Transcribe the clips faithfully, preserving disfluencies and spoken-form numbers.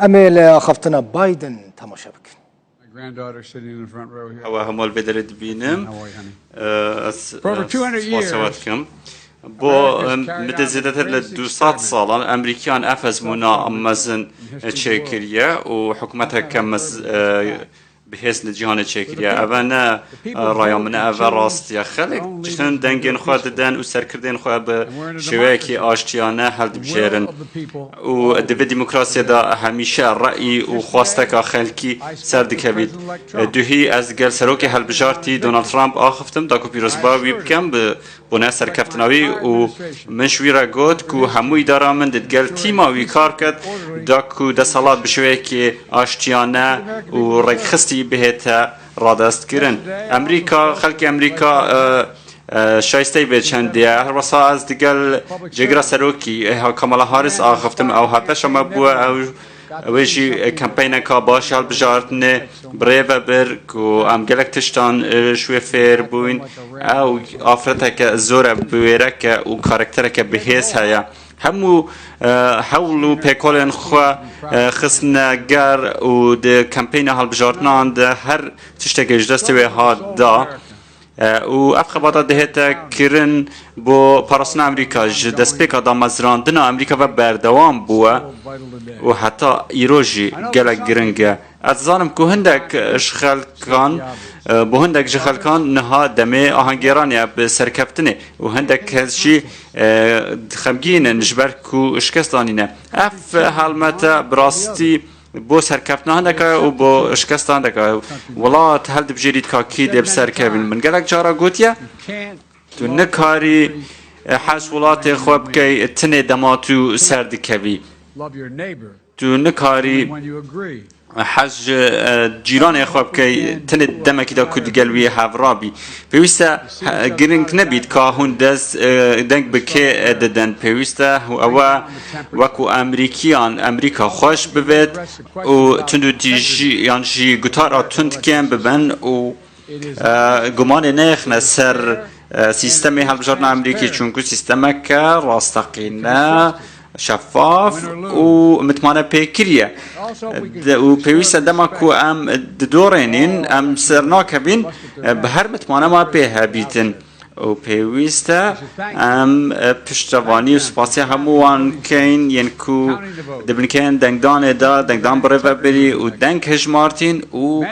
Em ê li axaftina Biden temaşe bikin. My granddaughter sitting in the front row here. Ew hema li vê derê dibînim. How are you, honey? Ee, Ez For over eh, two hundred years, spasiya we dikim. Bo America's em, carried min de out the zêdetir li greatest du sed experiment salan Emerîkiyan ev ezmûna mezin çêkiriye û hikûmeteke mez, eh, bi hêz li cîhanê çêkiriye. Ev ne eh, raya min e, ev e rastiye. Xelk diçin dengên xwe diden û serkirdên xwe bi şêweyekî aştiyane heldibijêrin. Û di vê demokrasiyê de hemîşe reyî û xwesteka xelkî ser dikevît. Duhî ez gel serokê helbijartî Donald Trump axiftim, da ku pîrozbaya wî bikem bi bûne serkeftina wî û min ji wî re got ku hemû îdara min di gel tîma wî kar ket, da ku desthilat bi şêweyekê aştiyane û rêkxistî bihête radestkirin. Emerîka, xelkê Emerîka e, e, şayisteyî vê çendê ye. Her wesa ez digel cêgira serokî e, Kamala Harris axiftim. Ew hevbeşa me bûye, ew wê jî e, kampeyneka baş helbijartinê bi rê ve bir ku em gelek tiştan e, ji wê fêr bûyn. Ew afreteke zor e, bi wêreke û karaktereke bihêz heye. Hemû e, hewl û pêkolên xwe e, xistine ger û di kampeyna hilbijartinan de her tiştekê ji destê wê hat da. E, û ev xebata dihête kirin bo parastina Amerîka. Ji destpêka damezrandina Amerîka ve berdewam bûye û heta îro jî gelek giring e. Ez dizanim ku hindek ji xelkan, e, bo hindek ji xelkan niha demê ahengêranê ye bi serkeftinê û hindek kes jî e, xemgîn in ji ber ku şikest danîne. Ev helmete bi rastî bo serkeftina hindeka ye û bo şikesta hindeka ye. Welat heldibijêrî dika kî dê bi ser kevin. Min gelek cara gotiye, tu nikarî e, hez welatê xwe bikey tinê dema tu ser dikevî. Love your neighbor Tu nikarî when you agree. hez ji e, cîranê xwe bikey, tenê demekî de ku digel wî hevra bî. Pêwîst e e, giring nebît ka hûn dest e, deng bi kê e, didin. Pêwîst e ew e wekû Emerîkiyan, Emerîka xweş bivêt û tundûtîjiyan jî gutara tund kêm bibin û e, gumanê neyexne ser e, sîstemê hilbijartina Emerîkî, çunku sîstemeke rasteqîne, şefaf û mitmane pêkirî ye. De, û pêwîst e dema ku em didorênîn, em ser nakevîn, e, bi her mitmane ma pê hebîtin. Û pêwîst e em e, piştevanî û spasiya hemû wan keyn yên ku di binkeyên dengdanê de dengdan bi rê ve birî û deng hejmartîn û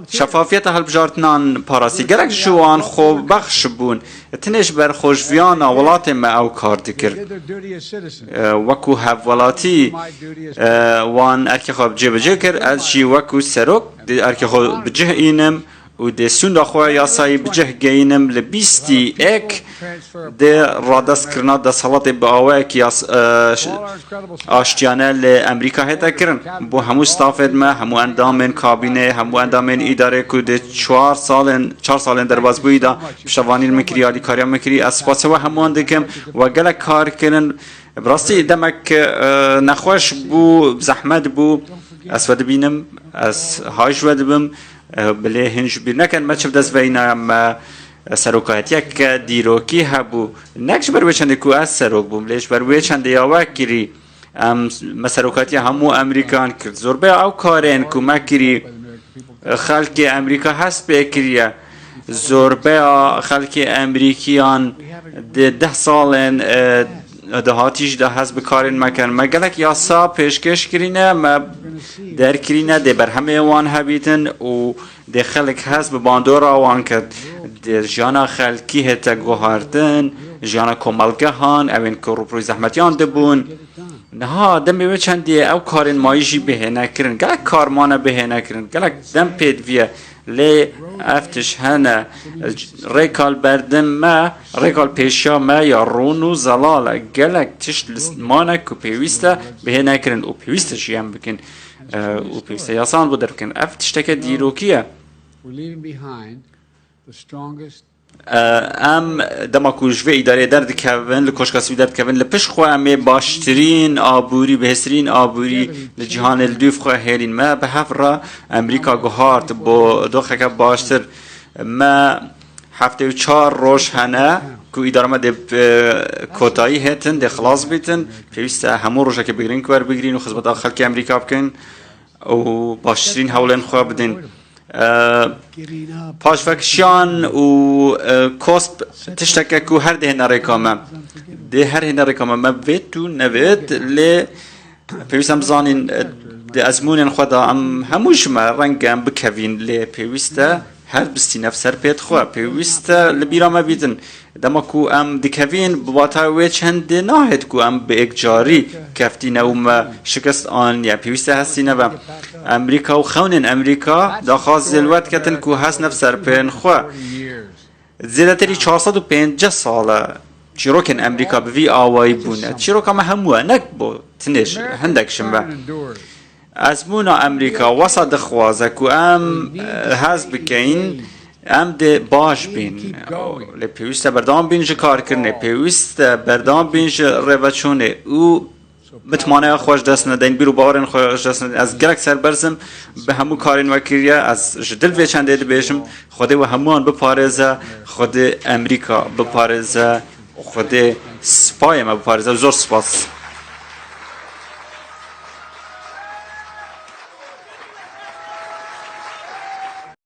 şefafiyeta hilbijartinan parastî. Gelek ji wan xwebexş bûn. Tinê ji ber xweşviyana welatê me ew kar dikir. E, wekû hevwelatî e, wan erkê xwe cêbicê kir. Ez jî wekû serok dê erkê xwe bi cih înim û dê sûnda xwe yasayî bi cih geyînim. Li bîstî êk dê radestkirina desthilatê bi awayekî yas, e, ş- aştiyane li Emerîka hête kirin. Bo hemû stafên me, hemû endamên kabînê, hemû endamên îdarê ku di çar salên, çar salên derbasbûyî de piştevanî min kirî, alîkariya min kirî. Ez spasiya we hemûyan dikim. We gelek kar kirin. Bi rastî demek e, nexweş bû, zehmet bû. Ez we dibînim, ez hay ji we dibim. E, bilê hin ji bîr nekin, me çi bi dest ve îna me serokatiyeke dîrokî hebû. Nek ji ber wê çendê ku ez serok bûm, lê ji ber wê çendê ya we kirî. Em, me serokatiya hemû Emerîkan kir. Zorbeya ew karên ku me kirî, xelkê Emerîka hest pê kiriye. Zorbeya xelkê Emerîkiyan di deh salên e, dahatî jî de hest bi karên me kirin. Me gelek yasa pêşkêş kirîne, me derkirîne, dê berhemê wan hebîtin û dê xelk hest bi bandora wan ket. Dê jiyana xelkî hête guhartin, jiyana komelgehan, ewên ku rûpirûyî zehmetiyan dibûn. Niha demê wê çendî ye ew karên mayî jî bihêne kirin. Gelek kar mane bihêne kirin. Gelek dem pê diviye. Lê ev tişt hene. Rêka li berdim me, rêka li pêşiya me ya rûn û zelal e. Gelek tişt li mane ku pêwîst e bihêne kirin û pêwîst e jiyem bikin. E, û pêwîst e yasan bo derbikin. Ev tişteke dîrokî ye. We're leaving behind the strongest E, Em dema ku ji vê îdareyê derdikevin, li koşka sivî derdikevin, li pişt xwe em ê baştirîn aborî, bihêztirîn aborî li cîhanê li dûv xwe hêlîn. Me bi hev re Emerîka guhart bo doxeke baştir. Me heftê û çar roj hene ku îdara me dê, e, kotayî hêtin, dê xilas bîtin, pêwîst e hemû rojekê bi girîng werbigrîn û xizmeta xelkê Amerîka bikin û baştirîn hewlên xwe bidin. E, Paşvekişiyan û, e, kosp tişteke ku her dê hêne rêka me. Dê her hêne rêka me, me bivêt û nevêt, lê pêwîst em bizanîn, e, di ezmûnên xwe de em hemû ji me reng em bikevîn, lê pêwîst e her bistîne bi ser pêt xwe. Pêwîst e li bîra me bîtin. Dema ku em dikevîn, bi watayê wê çendê nahêt ku em bi êkcarî keftîne û me şikest aniye. Pêwîst e hestî nebe. Amerîka û xewnên Amerîka daxwaz li we diketin ku hest ne bi ser pêhên xwe. Zêdetirî çar sed û pêncî sal e çîrokên Amerîka bi vî awayî bûne. Çîroka me hemû e, nek bo tinê ji, hindek ji me. Ezmûna Amerîka wesa dixwaze ku em, e, hez bikeyin, em dê baş bîn. Lê pêwîst e berdewam bîn ji karkirinê, pêwîst e berdewam bîn ji rêveçûnê û mitmaneya xwe ji dest nedeyn, bîr û bawerên xwe ji dest nedeyn. Ez gelek serberz im bi hemû karên we kiriye. Ez ji dil vê çendê dibêjim, Xwedê we hemûyan biparêze, Xwedê Amerîka biparêze, Xwedê spayê me biparêze. Zor spas.